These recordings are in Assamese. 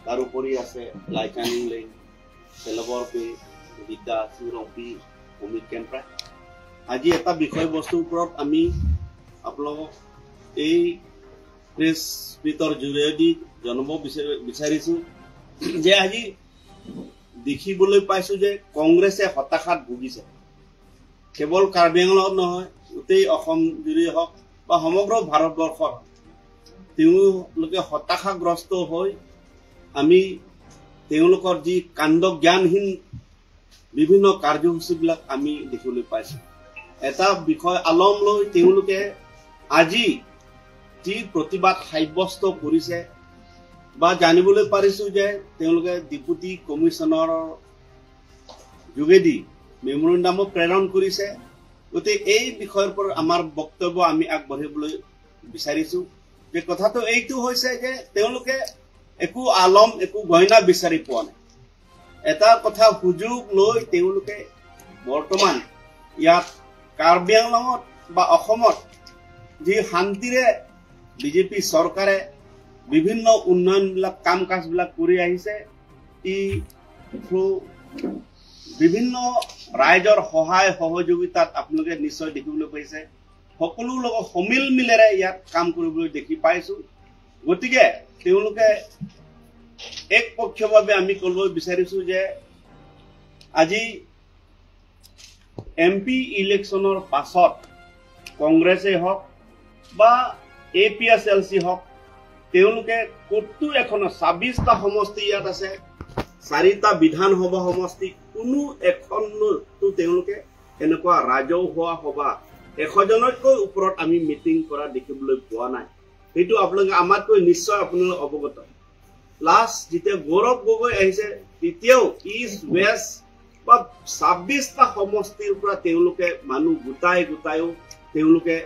তাৰোপৰি আছে লাইকানিং লেং, চেলবৰ পে, বিদ্যা চিৰপি, অমিত কেম্প্ৰা। আজি এটা বিষয়বস্তুৰ ওপৰত আমি আপোনালোকক এই প্ৰেছ মিটৰ যোগেদি জনাব বিচাৰিছোঁ যে আজি দেখিবলৈ পাইছোঁ যে কংগ্ৰেছে হতাশাত ভুগিছে। কেৱল কাৰ্বি আংলঙত নহয়, গোটেই অসম জুৰি হওক বা সমগ্ৰ ভাৰতবৰ্ষত তেওঁলোকে হতাশাগ্ৰস্ত হৈ আমি তেওঁলোকৰ যি কাণ্ড জ্ঞানহীন বিভিন্ন কাৰ্যসূচীবিলাক আমি দেখিবলৈ পাইছোঁ। এটা বিষয় আলম লৈ তেওঁলোকে আজি যি প্ৰতিবাদ সাব্যস্ত কৰিছে বা জানিবলৈ পাৰিছোঁ যে তেওঁলোকে ডেপুটি কমিশ্যনাৰৰ যোগেদি মেমৰেণ্ডামো প্ৰেৰণ কৰিছে। গতিকে এই বিষয়ৰ ওপৰত আমাৰ বক্তব্য আমি আগবাঢ়িবলৈ বিচাৰিছোঁ যে কথাটো এইটো হৈছে যে তেওঁলোকে একো আলম, একো গয়না বিচাৰি পোৱা নাই। এটা কথা সুযোগ লৈ তেওঁলোকে বৰ্তমান ইয়াত কাৰ্বি আংলঙত বা অসমত যি শান্তিৰে বিজেপি চৰকাৰে বিভিন্ন উন্নয়নবিলাক কাম কাজবিলাক কৰি আহিছে, ই থ্ৰু বিভিন্ন ৰাইজৰ সহায় সহযোগিতাত আপোনালোকে নিশ্চয় দেখিবলৈ পাইছে, সকলো লগত সমিল মিলেৰে ইয়াত কাম কৰিবলৈ দেখি পাইছোঁ। গতিকে তেওঁলোকে একপক্ষীয়ভাৱে আমি ক'ব বিচাৰিছোঁ যে আজি এম পি ইলেকশ্যনৰ পাছত কংগ্ৰেছেই হওক বা A P S L C হওক, তেওঁলোকে ক'তো এখন 26টা সমষ্টি ইয়াত আছে, 4টা বিধানসভা সমষ্টি, কোনো এখনতো তেওঁলোকে এনেকুৱা ৰাজহুৱা সভা 100জনতকৈ ওপৰত আমি মিটিং কৰা দেখিবলৈ পোৱা নাই। সেইটো আপোনালোকে আমাতকৈ নিশ্চয় আপোনালোক অৱগত। লাষ্ট যেতিয়া গৌৰৱ গগৈ আহিছে তেতিয়াও ইষ্ট ৱেষ্ট বা 26টা সমষ্টিৰ পৰা তেওঁলোকে মানুহ গোটাই গোটাইও তেওঁলোকে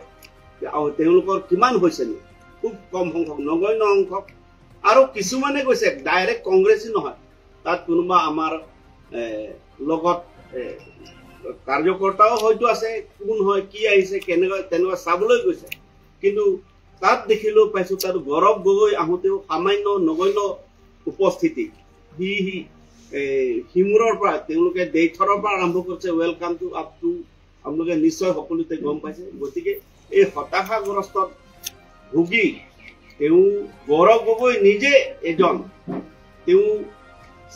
তেওঁলোকৰ কিমান হৈছে নি, খুব কম সংখ্যক, নগণ্য সংখ্যক। আৰু কিছুমানে কৈছে ডাইৰেক্ট কংগ্ৰেছী নহয়, তাত কোনোবা আমাৰ লগত কাৰ্যকৰ্তাও হয়তো আছে, কোন হয় কি আহিছে কেনেকুৱা তেনেকুৱা চাবলৈ গৈছে। কিন্তু তাত দেখিলেও পাইছোঁ তাত গৌৰৱ গগৈ আহোঁতেও সামান্য নগণ্য উপস্থিতি, সি সিমূৰৰ পৰা তেওঁলোকে দেইথৰৰ পৰা আৰম্ভ কৰিছে welcome to up to, আপোনালোকে নিশ্চয় সকলোতে গম পাইছে। গতিকে এই হতাশাগ্ৰস্তত ভুগি তেওঁ গৌৰৱ গগৈ নিজে এজন তেওঁ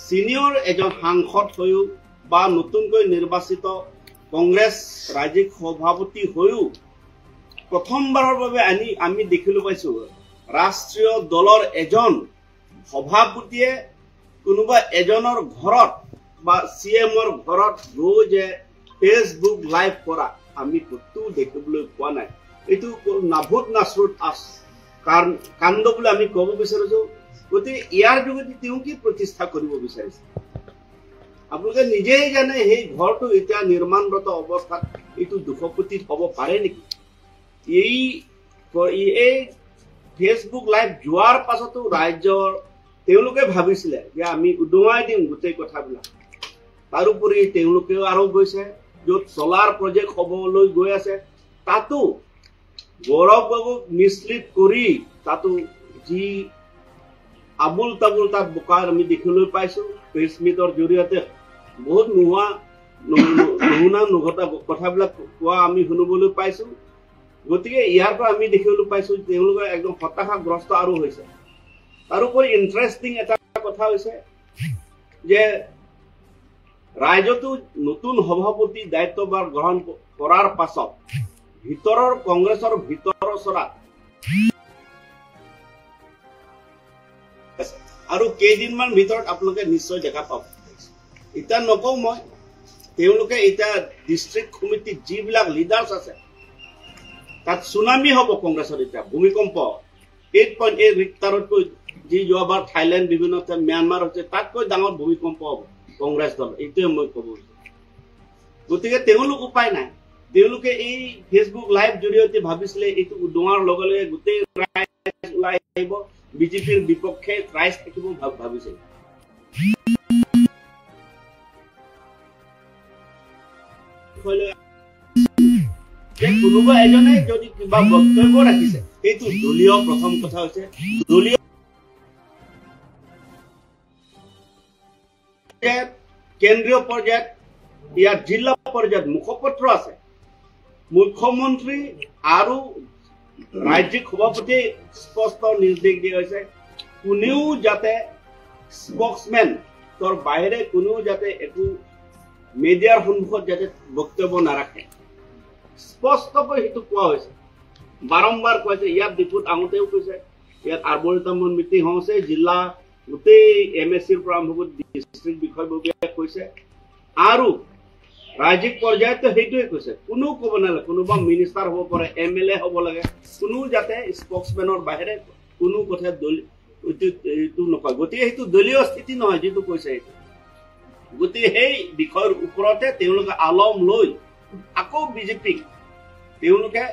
চিনিয়ৰ এজন সাংসদ হৈও বা নতুনকৈ নিৰ্বাচিত কংগ্ৰেছ ৰাজ্যিক সভাপতি হৈও প্ৰথমবাৰৰ বাবে আমি দেখিবলৈ পাইছোঁ ৰাষ্ট্ৰীয় দলৰ এজন সভাপতিয়ে কোনোবা এজনৰ ঘৰত বা চি এমৰ ঘৰত গৈ যে ফেচবুক লাইভ কৰা আমি ক'তো দেখিবলৈ পোৱা নাই। এইটো নাভূত নাশ্ৰুত কাণ্ড বুলি আমি ক'ব বিচাৰিছোঁ। গতিকে ইয়াৰ যোগেদি তেওঁ কি প্ৰতিষ্ঠা কৰিব বিচাৰিছে আপোনালোকে নিজেই জানে। সেই ঘৰটো এতিয়া নিৰ্মাণৰত অৱস্থাত এইটো 200 কোটিত হ'ব পাৰে নেকি? এই ফেচবুক লাইভ যোৱাৰ পাছতো ৰাজ্যৰ তেওঁলোকে ভাবিছিলে যে আমি উদঙাই দিম গোটেই কথাবিলাক। তাৰোপৰি তেওঁলোকেও আৰু গৈছে য'ত চ'লাৰ প্ৰজেক্ট হ'বলৈ গৈ আছে, তাতো গৌৰৱ গগৈক মিছলিড কৰি তাতো যি আবুল তাবুল তাত বোকা আমি দেখিবলৈ পাইছোঁ। প্ৰেছ মিটৰ জৰিয়তে বহুত নুশুনা নঘটা কথাবিলাক কোৱা আমি শুনিবলৈ পাইছোঁ। গতিকে ইয়াৰ পৰা আমি দেখিবলৈ পাইছোঁ তেওঁলোকে একদম হতাশাগ্ৰস্ত আৰু হৈছে। তাৰোপৰি ইণ্টাৰেষ্টিং এটা কথা হৈছে যে ৰাজ্যতো নতুন সভাপতি দায়িত্বভাৰ গ্ৰহণ কৰাৰ পাছত ভিতৰৰ কংগ্ৰেছৰ ভিতৰৰ চৰাত আৰু কেইদিনমান ভিতৰত আপোনালোকে নিশ্চয় দেখা পাব। এতিয়া নকওঁ মই, তেওঁলোকে এতিয়া ডিষ্ট্ৰিক্ট কমিটিত যিবিলাক লিডাৰ্ছ আছে তাত চুনামি হ'ব কংগ্ৰেছত। এতিয়া ভূমিকম্প 8.8 ৰিক্টাৰতকৈ যি যোৱাবাৰ থাইলেণ্ড বিভিন্ন ম্যানমাৰ হৈছে তাতকৈ ডাঙৰ ভূমিকম্প হ'ব কংগ্ৰেছ দল, এইটোৱে মই ক'ব বিচাৰোঁ। গতিকে তেওঁলোক উপায় নাই, তেওঁলোকে এই ফেচবুক লাইভ জৰিয়তে ভাবিছিলে এইটো উদঙাৰ লগে লগে গোটেই ৰাইজ ওলাই আহিব, বিজেপিৰ বিপক্ষে ৰাইজ থাকিব ভাবিছিল। যে কোনোবা এজনে যদি কিবা বক্তব্য ৰাখিছে, সেইটো দলীয়, প্ৰথম কথা হৈছে দলীয় পৰ্যায়ত, কেন্দ্ৰীয় পৰ্যায়ত, ইয়াত জিলা পৰ্যায়ত মুখপত্ৰ আছে। মুখ্যমন্ত্ৰী আৰু ৰাজ্যিক সভাপতিয়ে স্পষ্ট নিৰ্দেশ দিয়া হৈছে, কোনেও যাতে স্পক্সমেনৰ বাহিৰে কোনেও যাতে একো মিডিয়াৰ সন্মুখত যাতে বক্তব্য নাৰাখে। স্পষ্টকৈ সেইটো কোৱা হৈছে, বাৰম্বাৰ কোৱা হৈছে। ইয়াত ডিপুত আহোঁতেও কৈছে, ইয়াত আৰ্বৰিটামৰ মিটিং হৈছে, জিলা গোটেই এম এছ চিৰ পৰা আৰম্ভ কৰি ডিষ্ট্ৰিক্ট বিষয়ববীয়াই কৈছে, আৰু ৰাজ্যিক পৰ্যায়তো সেইটোৱে কৈছে। কোনো ক'ব নালাগে, কোনোবা মিনিষ্টাৰ হ'ব পাৰে, এম এল এ হ'ব লাগে, কোনো যাতে স্পক্সমেনৰ বাহিৰে কোনো কথা এইটো নকয়। গতিকে সেইটো দলীয় স্থিতি নহয় যিটো কৈছে সেইটো। গতিকে সেই বিষয়ৰ ওপৰতে তেওঁলোকে আলম লৈ আকৌ বিজেপিক তেওঁলোকে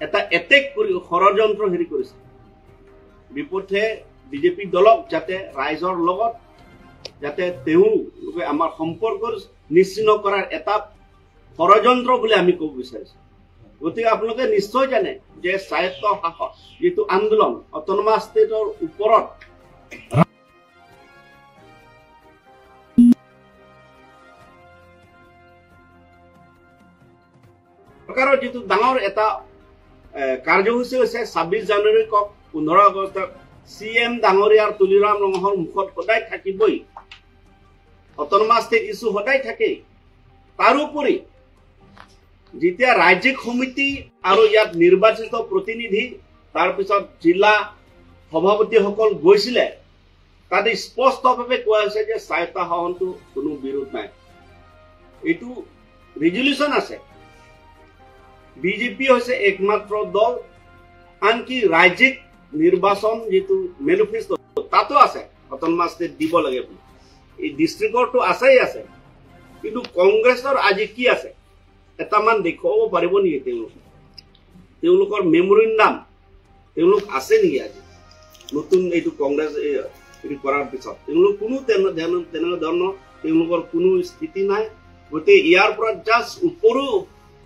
এটা এটেক কৰি ষড়যন্ত্ৰ হেৰি কৰিছে। বিপথে বিজেপি দলক যাতে ৰাইজৰ লগত যাতে তেওঁলোকে আমাৰ সম্পৰ্ক নিশ্চিন্ন কৰাৰ এটা ষড়যন্ত্ৰ বুলি আমি ক'ব বিচাৰিছো। গতিকে আপোনালোকে নিশ্চয় জানে যে স্বায়ত্ত শাসন যিটো আন্দোলন অট'নমাছ ষ্টেটৰ ওপৰত চৰকাৰৰ যিটো ডাঙৰ এটা কাৰ্যসূচী হৈছে 26 জানুৱাৰী কওক, 15 আগষ্ট, চি এম ডাঙৰীয়াৰ তুলিৰাম ৰংহাঙৰ মুখত সদায় থাকিবই অট'নমাছ ষ্টেট ইছ্যু, সদায় থাকেই। তাৰোপৰি যেতিয়া ৰাজ্যিক সমিতি আৰু ইয়াত নিৰ্বাচিত প্ৰতিনিধি, তাৰপিছত জিলা সভাপতিসকল গৈছিলে, তাতে স্পষ্টভাৱে কোৱা হৈছে যে স্বায়ত্ত শাসনটো কোনো বিৰোধ নাই, এইটো ৰিজলিউশ্যন আছে। বিজেপি হৈছে একমাত্ৰ দল, আনকি ৰাজ্যিক নিৰ্বাচন যিটো মেনিফেষ্টো তাতো আছে অট'নমাছ ষ্টেট দিব লাগে বুলি, এই ডিষ্ট্ৰিক্টৰটো আছেই আছে। কিন্তু কংগ্ৰেছৰ আজি কি আছে এটামান দেখুৱাব পাৰিব নেকি? তেওঁলোকৰ মেমৰিণ্ডাম তেওঁলোক আছে নেকি আজি নতুন এইটো কংগ্ৰেছ এইটো কৰাৰ পিছত? তেওঁলোক কোনো তেনেকুৱা ধৰণৰ তেওঁলোকৰ কোনো স্থিতি নাই। গতিকে ইয়াৰ পৰা জাষ্ট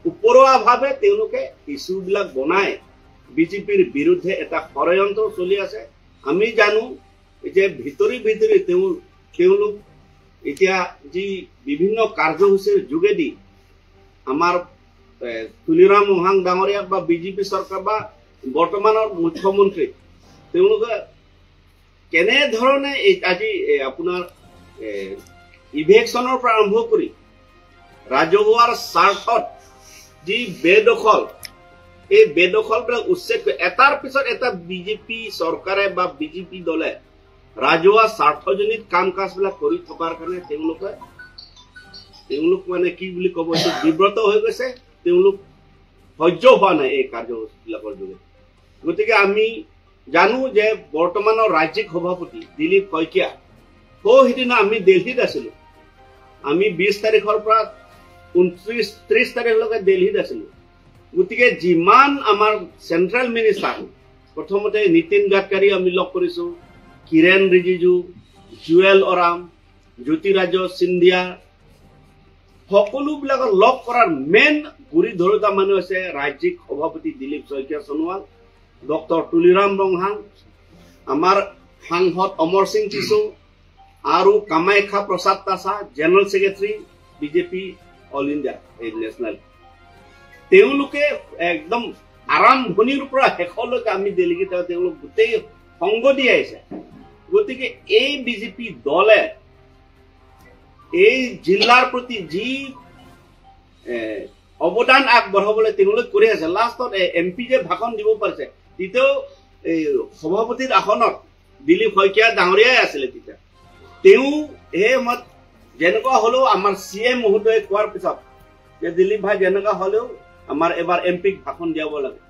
ওপৰুৱাভাৱে তেওঁলোকে ইছ্যুবিলাক বনাই বিজেপিৰ বিৰুদ্ধে এটা ষড়যন্ত্ৰ চলি আছে। আমি জানো যে ভিতৰি ভিতৰি তেওঁলোক এতিয়া যি বিভিন্ন কাৰ্যসূচীৰ যোগেদি আমাৰ তুলিৰাম ৰংহাং ডাঙৰীয়াক বা বিজেপি চৰকাৰ বা বৰ্তমানৰ মুখ্যমন্ত্ৰী তেওঁলোকে কেনেধৰণে আজি আপোনাৰ ইভেকশ্যনৰ পৰা আৰম্ভ কৰি ৰাজহুৱাৰ স্বাৰ্থত যি বেদখল, এই বেদখলবিলাক উচ্ছেদ কৰি এটাৰ পিছত এটা বিজেপি চৰকাৰে বা বিজেপি দলে ৰাজহুৱা স্বাৰ্থজনিত কাম কাজবিলাক কৰি থকাৰ কাৰণে তেওঁলোক মানে কি বুলি ক'ব, এইটো বিব্ৰত হৈ গৈছে, তেওঁলোক সহ্য হোৱা নাই এই কাৰ্যসূচীবিলাকৰ যোগেদি। গতিকে আমি জানো যে বৰ্তমানৰ ৰাজ্যিক সভাপতি দিলীপ শইকীয়া, সৌ সিদিনা আমি দিল্লীত আছিলোঁ, আমি 20 তাৰিখৰ পৰা 29-30 তাৰিখলৈকে দিল্লীত আছিলোঁ। গতিকে যিমান আমাৰ চেণ্ট্ৰেল মিনিষ্টাৰ, প্ৰথমতে নীতিন গাডকাৰী আমি লগ কৰিছোঁ, কিৰেণ ৰিজিজু, জুৱেল ওৰাম, জ্যোতিৰাজ সিন্ধিয়া, সকলোবিলাকক লগ কৰাৰ মেইন গুৰি ধৰোঁতা মানুহ হৈছে ৰাজ্যিক সভাপতি দিলীপ শইকীয়া সোণোৱাল, ডক্টৰ তুলিৰাম ৰংহাং, আমাৰ সাংসদ অমৰ সিং টিছু আৰু Kamakhya Prasad Tasa, general secretary BJP all India এই নেশ্যনেল। তেওঁলোকে একদম আৰম্ভণিৰ পৰা শেষলৈকে আমি দিল্লীত তেওঁলোক গোটেই সংগ দি আহিছে। গতিকে এই বিজেপি দলে এই জিলাৰ প্ৰতি যি অৱদান আগবঢ়াবলৈ তেওঁলোকে কৰি আছে, লাষ্টত এম পি যে ভাষণ দিব পাৰিছে, তেতিয়াও এই সভাপতিৰ আসনত দিলীপ শইকীয়া ডাঙৰীয়াই আছিলে। তেতিয়া তেওঁ সেই সময়ত যেনেকুৱা হ'লেও আমাৰ চি এম মহোদয়ে কোৱাৰ পিছত যে দিলীপ ভাই যেনেকুৱা হ'লেও আমাৰ এবাৰ এম পিক ভাষণ দিয়াব লাগে,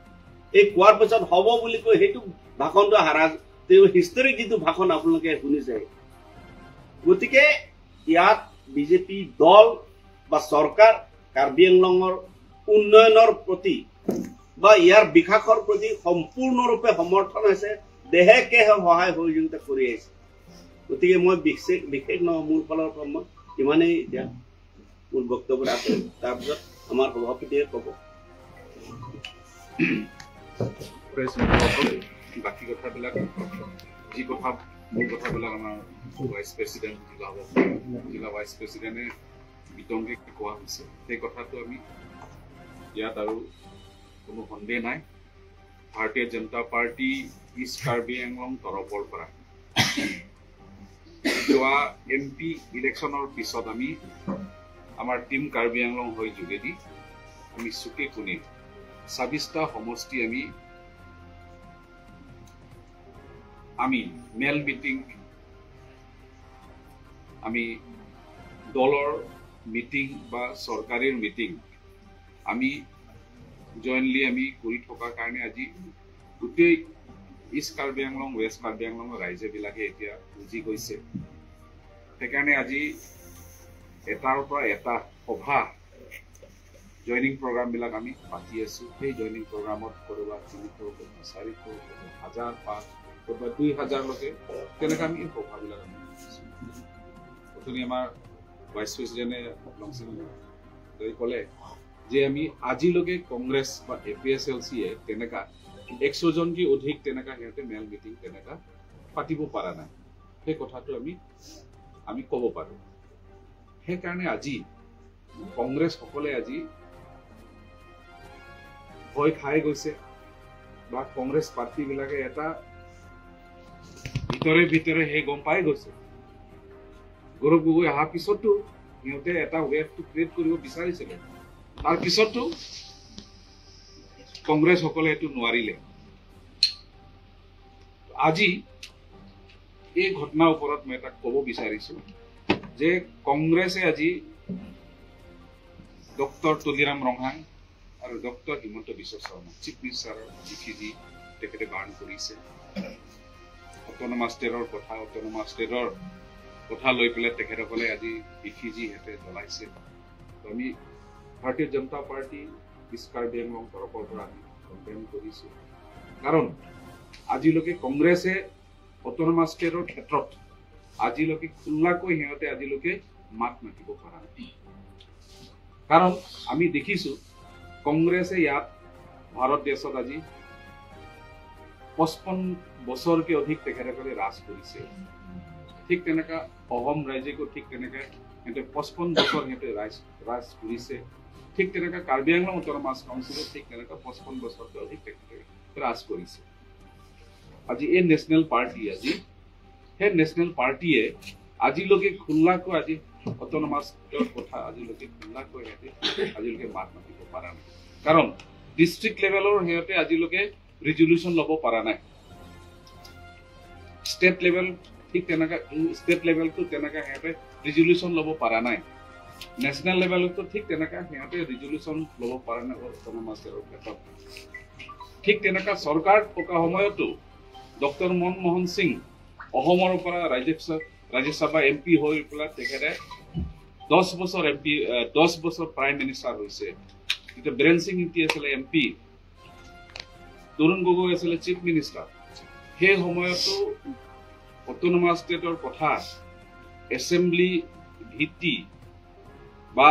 এই কোৱাৰ পিছত হ'ব বুলি কৈ সেইটো ভাষণটো হাৰা, তেওঁ হিষ্টৰিক যিটো ভাষণ আপোনালোকে শুনিছে। গতিকে ইয়াত বিজেপি দল বা চৰকাৰ কাৰ্বি আংলঙৰ উন্নয়নৰ প্ৰতি বা ইয়াৰ বিকাশৰ প্ৰতি সম্পূৰ্ণৰূপে সমৰ্থন হৈছে, দেহে কেহে সহায় সহযোগিতা কৰি আহিছে। গতিকে মই বিশেষ নহয়, মোৰ ফালৰ পৰা মই ইমানেই এতিয়া মোৰ বক্তব্য ৰাখিম, তাৰপিছত আমাৰ সভাপতিয়ে ক'ব। বাকী কথাবিলাক যি কথা মূল কথাবিলাক আমাৰ ভাইচ প্ৰেচিডেণ্ট, জিলা ভাইচ প্ৰেচিডেণ্টে বিতংকে কোৱা হৈছে। সেই কথাটো আমি ইয়াত আৰু কোনো সন্দেহ নাই। ভাৰতীয় জনতা পাৰ্টি ইষ্ট কাৰ্বি আংলং তৰফৰ পৰা যোৱা এম পি ইলেকশ্যনৰ পিছত আমি আমাৰ টীম কাৰ্বি আংলং হৈ যোগেদি আমি চুকে কোণে 26টা সমষ্টি আমি মেল মিটিং, আমি দলৰ মিটিং বা চৰকাৰীৰ মিটিং আমি জইণ্টলি আমি কৰি থকাৰ কাৰণে আজি গোটেই ইষ্ট কাৰ্বি আংলং, ৱেষ্ট কাৰ্বি আংলঙৰ ৰাইজেবিলাকে এতিয়া বুজি গৈছে। সেইকাৰণে আজি এটাৰ পৰা এটা সভা, জইনিং প্ৰগ্ৰামবিলাক আমি পাতি আছোঁ। সেই জইনিং প্ৰগ্ৰামত ক'ৰবাত 300, ক'ৰবাত 400, ক'ৰবাত 1000, 5, ক'ৰবাত 2000লৈকে তেনেকৈ আমি এই সভাবিলাক আমি পাতিছোঁ। অথনি আমাৰ ভাইচ প্ৰেচিডেণ্টে লংচিং ক'লে যে আমি আজিলৈকে কংগ্ৰেছ বা এ পি এছ এল চিয়ে তেনেকুৱা 100 জনকৈ অধিক তেনেকুৱা সিহঁতে মেল মিটিং তেনেকুৱা পাতিব পৰা নাই। সেই কথাটো আমি ক'ব পাৰোঁ। সেইকাৰণে আজি কংগ্ৰেছসকলে আজি ভয় খাই গৈছে বা কংগ্ৰেছ পাৰ্টীবিলাকে এটা ভিতৰে ভিতৰে সেই গম পাই গৈছে। গৌৰৱ গগৈ অহাৰ পিছতো সিহঁতে এটা ৱেভটো ক্ৰিয়েট কৰিব বিচাৰিছিলে, তাৰ পিছতো কংগ্ৰেছসকলে এইটো নোৱাৰিলে। আজি এই ঘটনাৰ ওপৰত মই এটা ক'ব বিচাৰিছোঁ যে কংগ্ৰেছে আজি ডক্টৰ তুলিৰাম ৰংহাং আৰু ডক্টৰ হিমন্ত বিশ্ব শৰ্মা চিফ মিনিষ্টাৰৰ চিঠি তেখেতে বাৰ্ণ কৰিছে। অট'নমাছ ষ্টেটৰ কথা, অট'নমাছ ষ্টেটৰ কথা লৈ পেলাই তেখেতসকলে আজি ইফিজি সিহঁতে জ্বলাইছে। আমি ভাৰতীয় জনতা পাৰ্টি ইষ্ট কাৰ্বি আংলং তৰফৰ পৰা আমি কণ্ডেম কৰিছোঁ। কাৰণ আজিলৈকে কংগ্ৰেছে অট'নমাছ ষ্টেটৰ ক্ষেত্ৰত আজিলৈকে খোলাকৈ সিহঁতে আজিলৈকে মাত মাতিব পৰা নাই। কাৰণ আমি দেখিছোঁ কংগ্ৰেছে ইয়াত ভাৰত দেশত আজি 55 বছৰকে অধিক তেখেতসকলে ৰাজ কৰিছে। ঠিক তেনেকুৱা অসম ৰাজ্যকো ঠিক তেনেকৈ সিহঁতে 55 বছৰ সিহঁতে ৰাজ কৰিছে। ঠিক তেনেকুৱা কাৰ্বি আংলং অট'নমাছ কাউন্সিলত ঠিক তেনেকুৱা 55 বছৰকে অধিক তেখেতে ৰাজ কৰিছে। আজি এই নেশ্যনেল পাৰ্টি, আজি সেই নেশ্যনেল পাৰ্টীয়ে আজিলৈকে খোলাকৈ আজি অট'নমাছ কথা আজিলৈকে খোলাকৈ সিহঁতে আজিলৈকে মাত মাতিব পৰা নাই। কাৰণ ডিষ্ট্ৰিক্ট লেভেলৰ সিহঁতে আজিলৈকে ৰিজলিউশ্যন ল'ব পৰা নাই। ষ্টেট লেভেল ঠিক তেনেকুৱা, ষ্টেট লেভেলটো তেনেকুৱা সিহঁতে ৰিজলিউশ্যন ল'ব পৰা নাই। নেশ্যনেল লেভেলতো ঠিক তেনেকুৱা সিহঁতে ৰিজলিউশ্যন ল'ব পৰা নাই অট'নমাছৰ ক্ষেত্ৰত। ঠিক তেনেকুৱা চৰকাৰ থকা সময়তো ডক্টৰ মনমোহন সিং অসমৰ পৰা ৰাজ্যসভা এম পি হৈ পেলাই তেখেতে 10 বছৰ এম পি, 10 বছৰ প্ৰাইম মিনিষ্টাৰ হৈছে। তেতিয়া বীৰেন সিং ইংতি আছিলে এম পি, তৰুণ গগৈ আছিলে চিফ মিনিষ্টাৰ। সেই সময়তো অট'নমাছ ষ্টেটৰ কথা এছেম্বলি ভিত্তি বা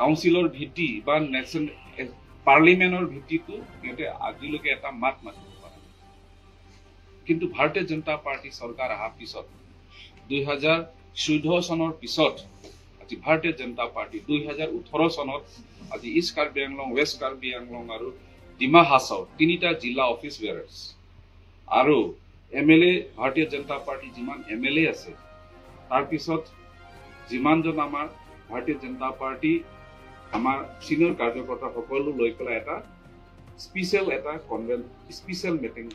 কাউন্সিলৰ ভিত্তি বা নেশ্যনেল পাৰ্লিমেণ্টৰ ভিত্তিটো সিহঁতে আজিলৈকে এটা মাত মাতিব পৰা নাই। কিন্তু ভাৰতীয় জনতা পাৰ্টি চৰকাৰ অহাৰ পিছত 2014 চনৰ পিছত আজি ভাৰতীয় জনতা পাৰ্টি 2018 চনত আজি ইষ্ট কাৰ্বি আংলং, ৱেষ্ট কাৰ্বি আংলং আৰু ডিমা হাছাও 3টা জিলা অফিচ বেয়াৰাৰ্ছ আৰু এম এল এ, ভাৰতীয় জনতা পাৰ্টি যিমান এম এল এ আছে, তাৰপিছত যিমানজন আমাৰ ভাৰতীয় জনতা পাৰ্টি আমাৰ চিনিয়ৰ কাৰ্যকৰ্তা সকলো লৈ পেলাই এটা স্পেচিয়েল এটা কনভেন, স্পেচিয়েল মিটিং,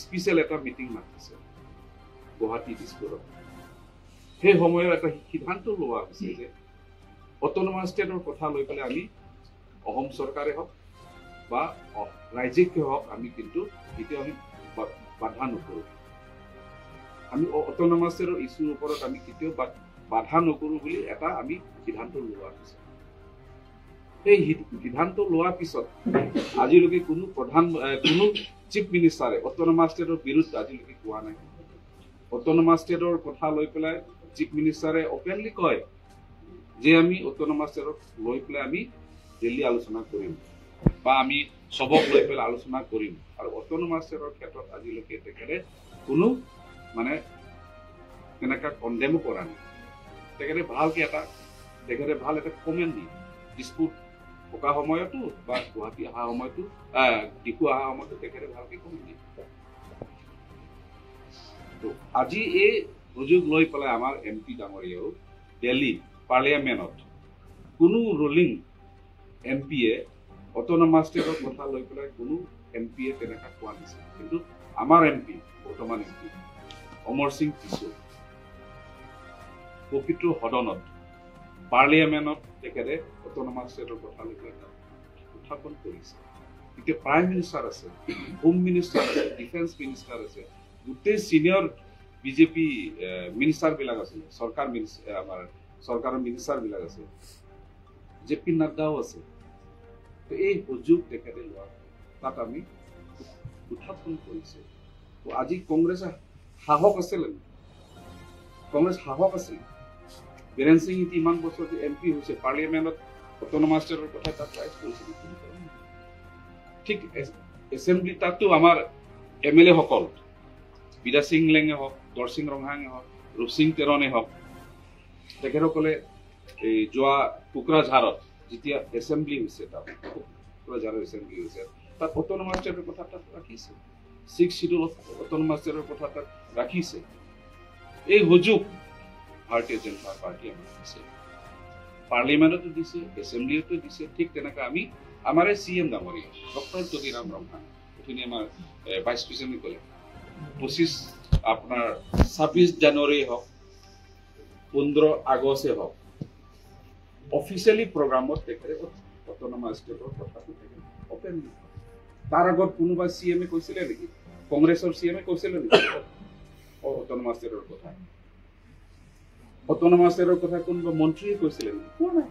স্পেচিয়েল এটা মিটিং মাতিছে গুৱাহাটী দিছপুৰত। সেই সময়ত এটা সিদ্ধান্ত লোৱা হৈছে যে অট'নমাছ ষ্টেটৰ কথা লৈ পেলাই আমি অসম চৰকাৰে হওক বা ৰাজ্যিকে হওক আমি কিন্তু কেতিয়াও আমি বাধা নকৰোঁ। আমি অট'নমাছ ষ্টেটৰ ইছ্যুৰ ওপৰত আমি কেতিয়াও বাধা নকৰোঁ বুলি এটা আমি সিদ্ধান্ত লোৱা হৈছে। সেই সিদ্ধান্ত লোৱাৰ পিছত আজিলৈকে কোনো প্ৰধান, কোনো চিফ মিনিষ্টাৰে অট'নমাছ ষ্টেটৰ বিৰুদ্ধে আজিলৈকে কোৱা নাই। অট'নমাছ ষ্টেটৰ কথা লৈ পেলাই চিফ মিনিষ্টাৰে অপেনলি কয় যে আমি অট'নমাছ ষ্টেটক লৈ পেলাই আমি দিল্লী আলোচনা কৰিম বা আমি চবক লৈ পেলাই আলোচনা কৰিম। আৰু অট'নমাছ ষ্টেটৰ ক্ষেত্ৰত আজিলৈকে তেখেতে কোনো মানে তেনেকুৱা কণ্ডেমো কৰা নাই। তেখেতে ভালকৈ এটা তেখেতে ভাল এটা কমেণ্ট দিয়ে দিছপুৰ থকা সময়তো বা গুৱাহাটী অহা সময়তো, ডিফু অহা সময়তো তেখেতে ভালকৈ কমেণ্ট দিয়ে। তো আজি এই সুযোগ লৈ পেলাই আমাৰ এম পি ডাঙৰীয়াও দিল্লী পাৰ্লিয়ামেণ্টত কোনো ৰুলিং এম পিয়ে অট'নমাছ ষ্টেটৰ কথা লৈ পেলাই কোনো এম পিয়ে তেনেকুৱা কোৱা নাছিল। কিন্তু আমাৰ এম পি, বৰ্তমান এম পি অমৰ সিং টিছো পবিত্ৰ সদনত পাৰ্লিয়ামেণ্টত তেখেতে অট'নমাছ ষ্টেটৰ কথা লৈ পেলাই তাত উত্থাপন কৰিছে। এতিয়া প্ৰাইম মিনিষ্টাৰ আছে, হোম মিনিষ্টাৰ আছে, ডিফেন্স মিনিষ্টাৰ আছে, গোটেই ছিনিয়ৰ বিজেপি মিনিষ্টাৰবিলাক আছিলে, চৰকাৰ আমাৰ চৰকাৰৰ মিনিষ্টাৰবিলাক আছে, জে পি নাড্ডাও আছে। তো এই সুযোগ তেখেতে লোৱা তাত আমি উত্থাপন কৰিছে। তো আজি কংগ্ৰেছে সাহস আছিলে, কংগ্ৰেছ সাহস আছিল। বীৰেন সিং এতিয়া ইমান বছৰ এম পি হৈছে, পাৰ্লিয়ামেণ্টত অট'নমাছ ষ্টেটৰ কথা তাত ৰাইজ কৰিছিল। ঠিক এছেম্বলি তাতো আমাৰ এম এল এসকল বিদা সিং লেঙে হওক, দৰসিং ৰংহাঙে হওক, ৰূপসিং তেৰণে হওক, তেখেতসকলে এই যোৱা কোকৰাঝাৰত যেতিয়া এছেম্বলি হৈছে, তাত কোকৰাঝাৰৰ এছেম্বলি হৈছে, তাত অট'নমাছ ষ্টেটৰ কথা তাত ৰাখিছে, 6 চিডিউল অট'নমাছ ষ্টেটৰ কথা তাত ৰাখিছে। এই সুযোগ ভাৰতীয় জনতা পাৰ্টি আমাক দিছে, পাৰ্লিয়ামেণ্টতো দিছে, এছেম্বলিতো দিছে। ঠিক তেনেকৈ আমি আমাৰে চি এম ডাঙৰীয়া ডক্টৰ তুলিৰাম ৰংহাং, অথনি আমাৰ ভাইচ প্ৰেচিডেণ্টে ক'লে 25 আপোনাৰ 26 জানুৱাৰী হওক, 15 আগষ্টে হওক, অফিচিয়েলি প্ৰগ্ৰামত তেখেতে অট'নমাছ ষ্টেটৰ কথাটো তেখেতে অপেনলি। তাৰ আগত কোনোবা চি এমে কৈছিলে নেকি? কংগ্ৰেছৰ চি এমে কৈছিলে নেকি অট'নমাছ ষ্টেটৰ কথা? অট'নমাছ ষ্টেটৰ কথা কোনোবা মন্ত্ৰীয়ে কৈছিলে নেকি? কোৱা নাই।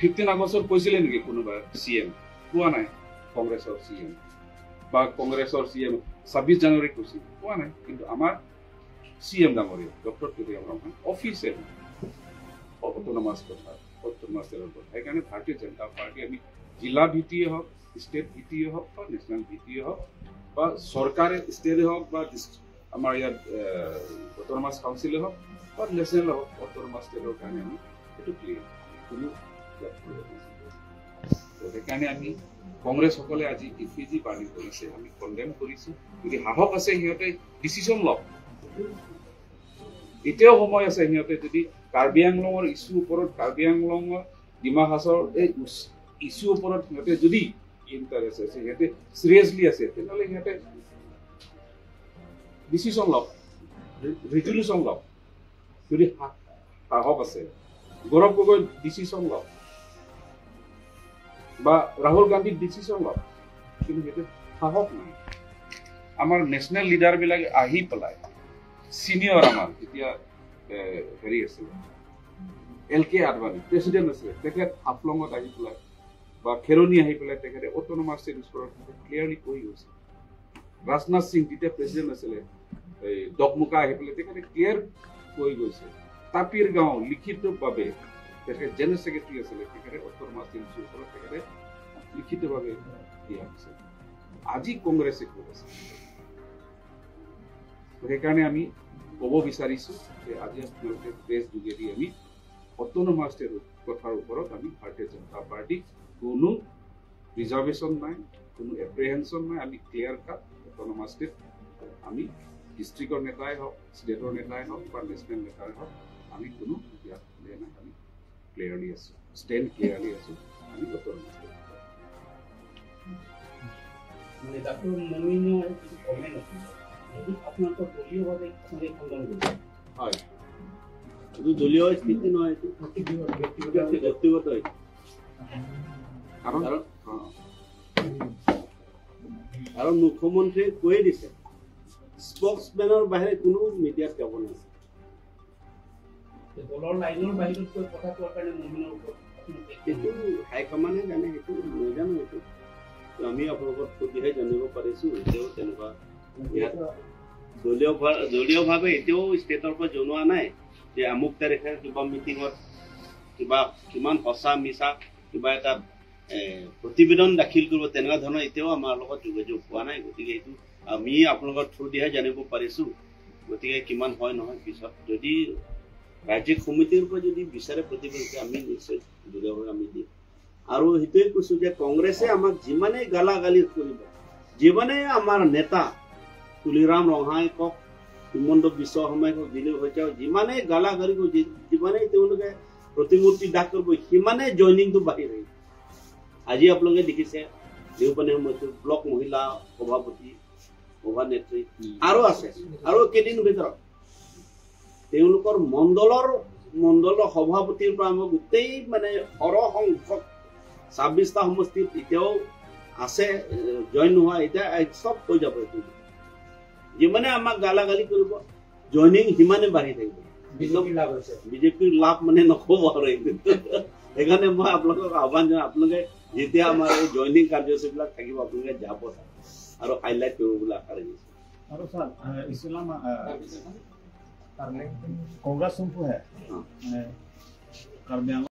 15 আগষ্টত কৈছিলে নেকি কোনোবা চি এম? কোৱা নাই। কংগ্ৰেছৰ চি এম বা কংগ্ৰেছৰ চি এম 26 জানুৱাৰীত কৈছিল, কোৱা নাই। কিন্তু আমাৰ চি এম ডাঙৰীয়া doctor Tuliram Ronghang officially autonomous কথা, অট'নমাছ ষ্টেটৰ কথা। সেইকাৰণে ভাৰতীয় জনতা পাৰ্টি আমি জিলা ভিত্তিয়ে হওক, ষ্টেট ভিত্তিয়ে হওক বা নেশ্যনেল ভিত্তিয়ে হওক বা চৰকাৰে ষ্টেটে হওক বা আমাৰ ইয়াত অট'নমাছ কাউন্সিলে হওক বা নেশ্যনেল হওক, অট'নমাছ ষ্টেটৰ কাৰণে আমি সেইটো ক্লিয়াৰ কোনো ইয়াত। সেইকাৰণে আমি কংগ্ৰেছসকলে আজি ইফিজি বাৰ্ণিং কৰিছে, আমি কণ্ডেম কৰিছোঁ। যদি সাহস আছে সিহঁতে ডিচিশ্যন লওক, এতিয়াও সময় আছে। সিহঁতে যদি কাৰ্বি আংলঙৰ ইছ্যুৰ ওপৰত, কাৰ্বি আংলঙৰ ডিমা হাছাওৰ এই ইছ্যুৰ ওপৰত সিহঁতে যদি ইণ্টাৰেষ্ট আছে, সিহঁতে চিৰিয়াছলি আছে, তেনেহ'লে সিহঁতে ডিচিশ্যন লওক, ৰিজলিউশ্যন লওক। যদি সাহস আছে, গৌৰৱ গগৈ ডিচিশ্যন লওক বা ৰাহুল গান্ধীৰ ডিচিশ্যন লওক, কিন্তু সেইটো সাহস নাই। আমাৰ নেশ্যনেল লিডাৰবিলাক আহি পেলাই চিনিয়ৰ আমাৰ যেতিয়া হেৰি আছিলে এল কে আদৱানী প্ৰেচিডেণ্ট আছিলে, তেখেত হাফলঙত আহি পেলাই বা খেৰণি আহি পেলাই তেখেতে অট'নমাছ ষ্টেট ওপৰত ক্লিয়াৰলি কৈ গৈছে। ৰাজনাথ সিং তেতিয়া প্ৰেচিডেণ্ট আছিলে, এই দকমুকা আহি পেলাই তেখেতে ক্লিয়াৰ কৈ গৈছে। তাপিৰ গাঁও লিখিতভাৱে তেখেত জেনেৰেল ছেক্ৰেটাৰী আছিলে, তেখেতে অট'নমাছ ষ্টেট ওপৰত তেখেতে লিখিতভাৱে দিয়া হৈছে। আজি কংগ্ৰেছে ক'ত আছে? সেইকাৰণে আমি ক'ব বিচাৰিছোঁ যে আজি আপোনালোকে প্ৰেছ যোগেদি আমি অট'নমাছ ষ্টেট কথাৰ ওপৰত আমি ভাৰতীয় জনতা পাৰ্টি কোনো ৰিজাৰ্ভেশ্যন নাই, কোনো এপ্ৰিহেনশ্যন নাই। আমি ক্লিয়াৰ কাট অট'নমাছ ষ্টেট আমি ডিষ্ট্ৰিক্টৰ নেতাই হওক, ষ্টেটৰ নেতাই হওক বা নেশ্যনেল নেতাই হওক, আমি কোনো ইয়াত নাই, আমি ক্লিয়াৰলি আছোঁ, ষ্টেণ্ড ক্লিয়াৰলি আছোঁ, আমি অট'নমাছ ষ্টেট। মানে ডাক্তৰ মমিনৰ যিটো কমেণ্ট আছিলে, সেইটো আপোনালোকৰ দলীয়ভাৱে খণ্ডন কৰিছে? হয়, এইটো দলীয় স্থিতি নহয়, এইটো ব্যক্তিগত। কাৰণ মুখ্যমন্ত্ৰীয়ে কৈয়ে দিছে স্পক্সমেনৰ বাহিৰে কোনো মিডিয়াত যাব নাছিল। দলৰ লাইনৰ বাহিৰত গৈ কথা কোৱাৰ কাৰণে মমিনৰ ওপৰত সেইটো হাইকমাণ্ডে জানে, সেইটো নাজানো। সেইটো আমি আপোনালোকৰ থ্ৰুদিহে জানিব পাৰিছোঁ। এতিয়াও তেনেকুৱা ইয়াত দলীয়ভাৱে এতিয়াও ষ্টেটৰ পৰা জনোৱা নাই যে আমুক তাৰিখে কিবা মিটিঙত কিবা কিমান সঁচা মিছা কিবা এটা প্ৰতিবেদন দাখিল কৰিব, তেনেকুৱা ধৰণৰ এতিয়াও আমাৰ লগত যোগাযোগ হোৱা নাই। গতিকে এইটো আমি আপোনালোকৰ থ্ৰুদিহে জানিব পাৰিছোঁ। গতিকে কিমান হয় নহয় পিছত যদি ৰাজ্যিক সমিতিৰ পৰা যদি বিচাৰে প্ৰতিবেদন, আমি নিশ্চয় দলীয়ভাৱে আমি দিম। আৰু সেইটোৱে কৈছোঁ যে কংগ্ৰেছে আমাক যিমানেই গালা গালি কৰিব, যিমানেই আমাৰ নেতা তুলিৰাম ৰংহাই কওক, হিমন্ত বিশ্ব শৰ্মাই কওক, দিলীপ শইকীয়া, যিমানেই গালা গালি কৰিব, যিমানেই তেওঁলোকে প্ৰতিমূৰ্তি দাহ কৰিব, সিমানেই জইনিংটো বাঢ়ি থাকিব। আজি আপোনালোকে দেখিছে দেওপানী সমষ্টিৰ ব্লক মহিলা সভাপতি, সভানেত্ৰী আৰু আছে, আৰু কেইদিন ভিতৰত তেওঁলোকৰ মণ্ডলৰ সভাপতিৰ পৰা আৰম্ভ গোটেই মানে সৰহ সংখ্যক 26টা সমষ্টিত এতিয়াও আছে জইন নোহোৱা, এতিয়া চব হৈ যাব। এইটো যিমানে আমাক গালা গালি কৰিব, জইনিং সিমানে বাঢ়ি থাকিব। বিজেপিৰ লাভ মানে নক'ব আৰু এইটো। সেইকাৰণে মই আপোনালোকক আহ্বান জনাওঁ, আপোনালোকে যেতিয়া আমাৰ এই জইনিং কাৰ্যসূচীবিলাক থাকিব আপোনালোকে যাব আৰু হাইলাইট কৰিব বুলি আশা ৰাখিছোঁ। আৰু ছাৰ, ইছলাম কংগ্ৰেছ সম্পূহে মানে কাৰ্বি আংলং